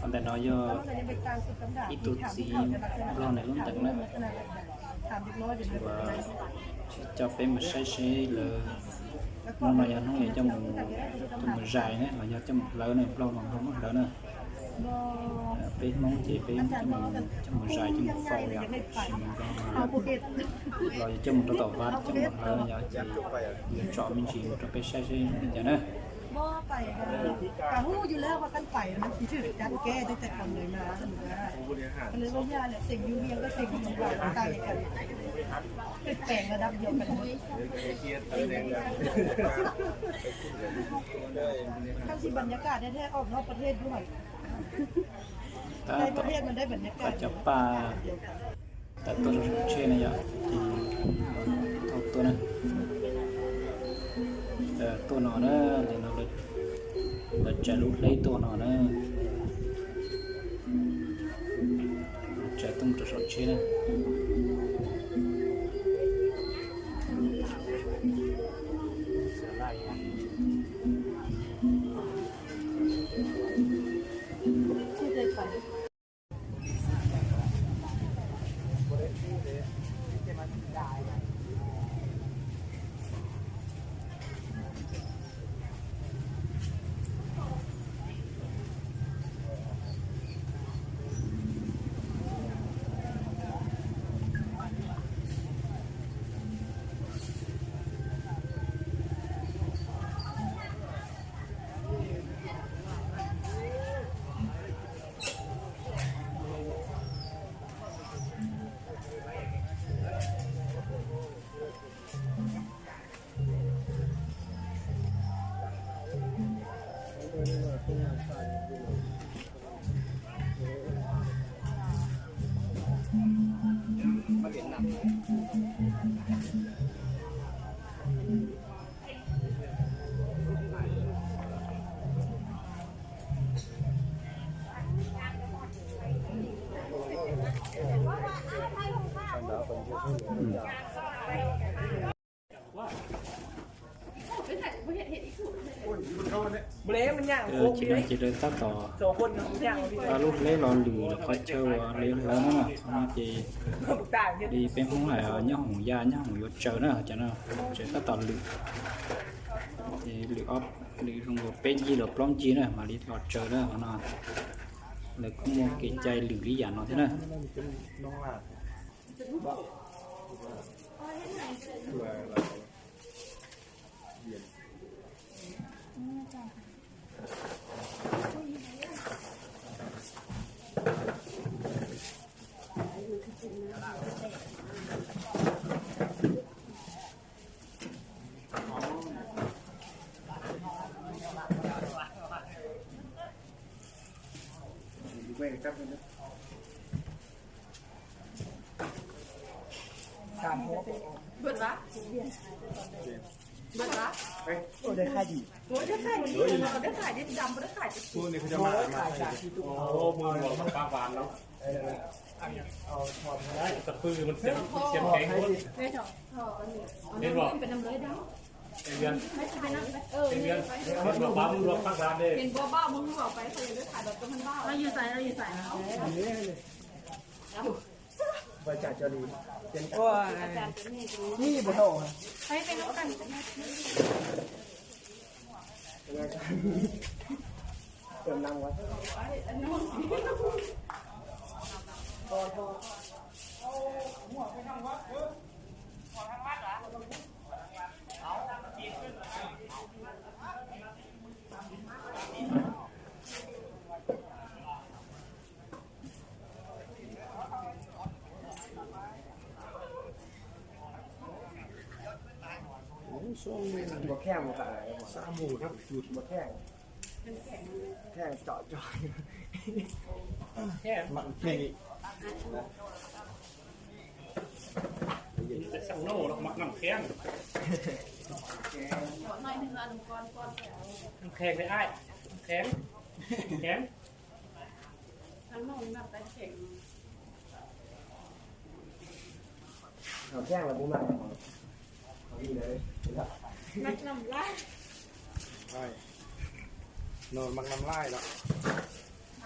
Ntawm no yog ib tug txiv Nplog nws lub ntees na, uas tsis coj peb mus saib seb lawv, hnub no yog hnub yuav coj mus, coj mus zais ne los yog coj mus hlawv ne, Nplog mas Nplog muab hlawv na. Peb Hmoob ces peb coj mus zais coj mus faus yom, tab sis mas Nplog los yog coj mus rau tom vaj coj mus hlawv no yom, ces yuav tsom me ntsis mus rau peb saib seb li cas na. Tab tom, tab tom cov paj tawm tuaj saum tsheb na yom, ces thauj tuaj na. Tuaj no na, lawv tsaws lub hleb tuaj no na, tsaws tuaj mus rau saum tsheb na. Ces no ces lawv tab tom, lub hleb los lwm qhov chaw uas lawv yuav hlawv no na, no ces li peb Hmoob hais nyob hoom ya nyob hoom yuav tsaws na, cov no tseem tab tom lwm, ces lwm ob, lwm zoo nkaus peb ncig los plaub ncig na mam li los tsaws na no. Lawv kuj muaj kev cai lwm li yam no thiab na.ตะปือมันเสียง เสียงแข็งโคตร เห็นบ่ เห็นบ่ เห็นบ่ ป้ามึงลวกผักร้านเลย เห็นบ่ บ้ามึงลวกไป เขาเลยถ่ายแบบตัวมันบ้า เราอยู่ใส่ เราอยู่ใส่ นี่บ่โต ให้ไปน้องกัน Mặn kinh. Tại sao nó nó mặn mặn khéo. Khen với ai? Khen. Khen. Khẩu trang là cũng mặn. Khẩu gì đấy? Mặn nằm lai. Rồi. Nồi mặn nằm lai đó.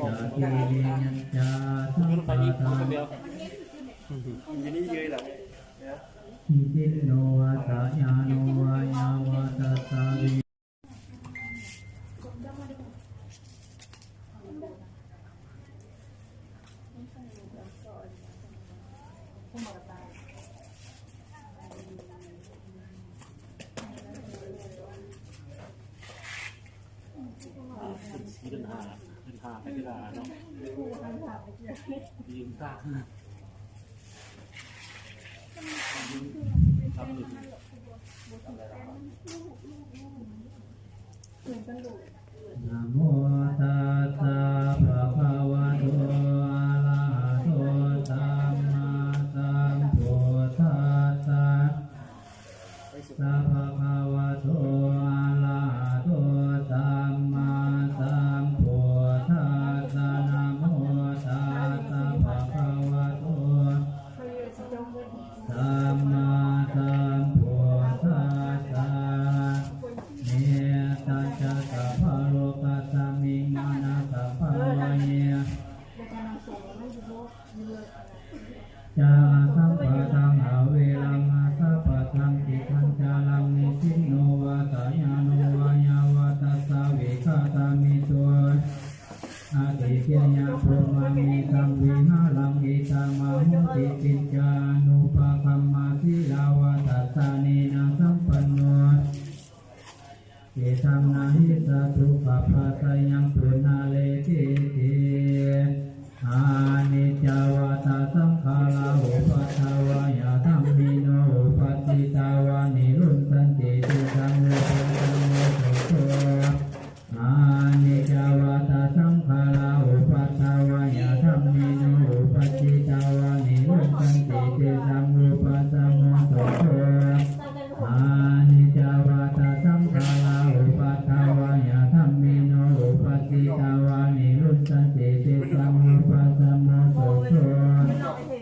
ca kiriyañca sabbadā. Nisinno vā sayāno vā yāvatassa vi เป็นสีเป็นหาเป็นหาไปที่ลาเนาะยืนตากยืนทำหนึ่ง Namo tassa bhagavato arahato sammāsambuddhassa. Tassa bhagavato arahato sammāsambuddhassa. Namo tassa bhagavato sammāsambuddhassa. Mettañca sabbalokasmiṃ mānasambhāvaye ca asambādhaṃ averaṃ asapattaṃ. Tiṭṭhañcaraṃ nisinno vā sayāno vā yāvatassa vigatamiddho ādicceyyabhummametaṃ vihāraṃ idhamāhu. Diṭṭhiñca anupagamma sīlavā dassanena sampanno. Idamna hi jātu gabbhaseyyaṃ punaretīti. Aniccā vata saṅkhārā uppādavayadhammino uppajjitvā nirujjhanti tesaṃ vūpasamo sukho. Aniccā vata saṅkhārā uppādavayadhammino uppajjitvā nirujjhanti tesaṃ vūpasamo sukho. Aniccā vata saṅkhārā uppādavayadhammino uppajjitvā nirujjhanti tesaṃ vūpasamo sukho.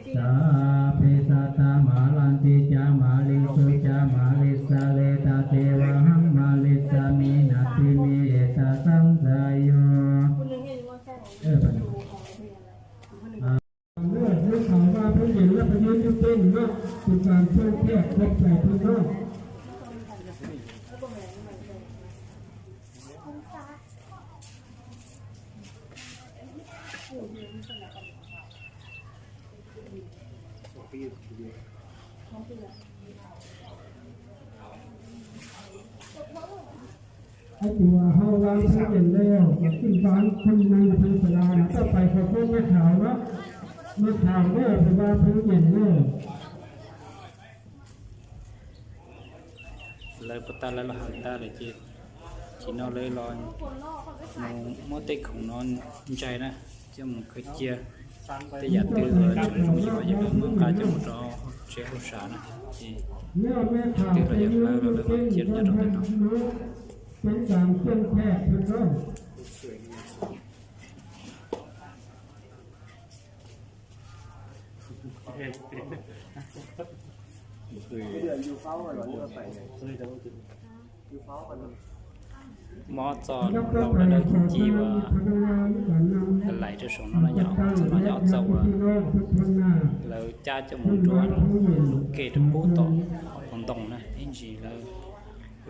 Sabbe sattā maranti ca mariṃsu ca marissare tathevāhaṃ marissāmi natthi me ettha saṃsayo. เออ เรื่องของว่าพระเยซูเป็นโรคติดตามช่วงเทศครบใจทุกโรค Sukho Ib tus hau vas pheej nyeem lawm, ib tus vas pheej nees pheej xav los mas koj pais qhov peb maj khaum na, maj khaum na tus vas pheej nyeem lawm. Lawv puas tas lawv los hawm tas lawm ces, ces no lawv los mus muab tej khoom no ntsais na, coj mus khaws cia. Tej yam twg tseem zoo yog yog lawv muab nqa coj mus rau tsev hauj sam na, ces twg los yog hlawv los lawv mam cia nyob rau ntawm no. Mob txoj hlua hlauv lawv ci ua lais rau saum no no yog, txoj no yog ob txoj uas lawv cab coj mus nruab lub kej rau pub tom hauv paus ntoo na, ib ntsis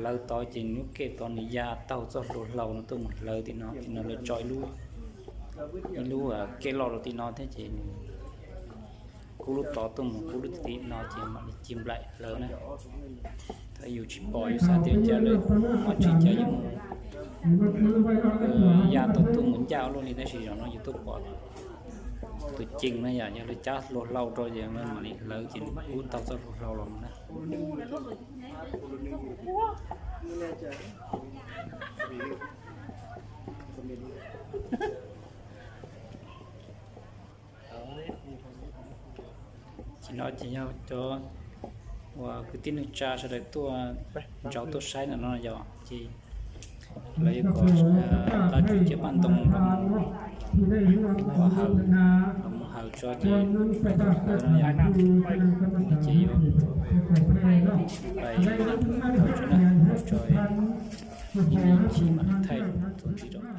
lawv tod ces lub kej tod nws ya taug txoj hlua hlauv no tuaj mus hlawv tim no, tim no lawv tso ib lub kej loj rau tim no thiab ces nws kub lub tod tuaj mus kub lub tim no ces mam li ci nplaim hlawv na. Thaum yus tsis pom yus xav tias cas lawv muab tsis cas yus mus ya tau tuaj mus ncaj ua luaj li, tab sis zaum no yus tuaj pom tus ceem na yom, yog lawv cab hlua hlauv rau ces mam li hlawv ces nws kub taug txoj hlua hlauv los na. Ces no ces yog cov uas kwv tij neej tsa sawv daws tuaj ntsaum tuaj saib ntawm no yog ces lawv yuav kom nqa tsum cov paj ntoo los mus hawm, los mus hawm tso ces pais hlawv no yog, ces yuav pais hawm tso na, tso ib chim mam li thaij txuas ntxiv rau.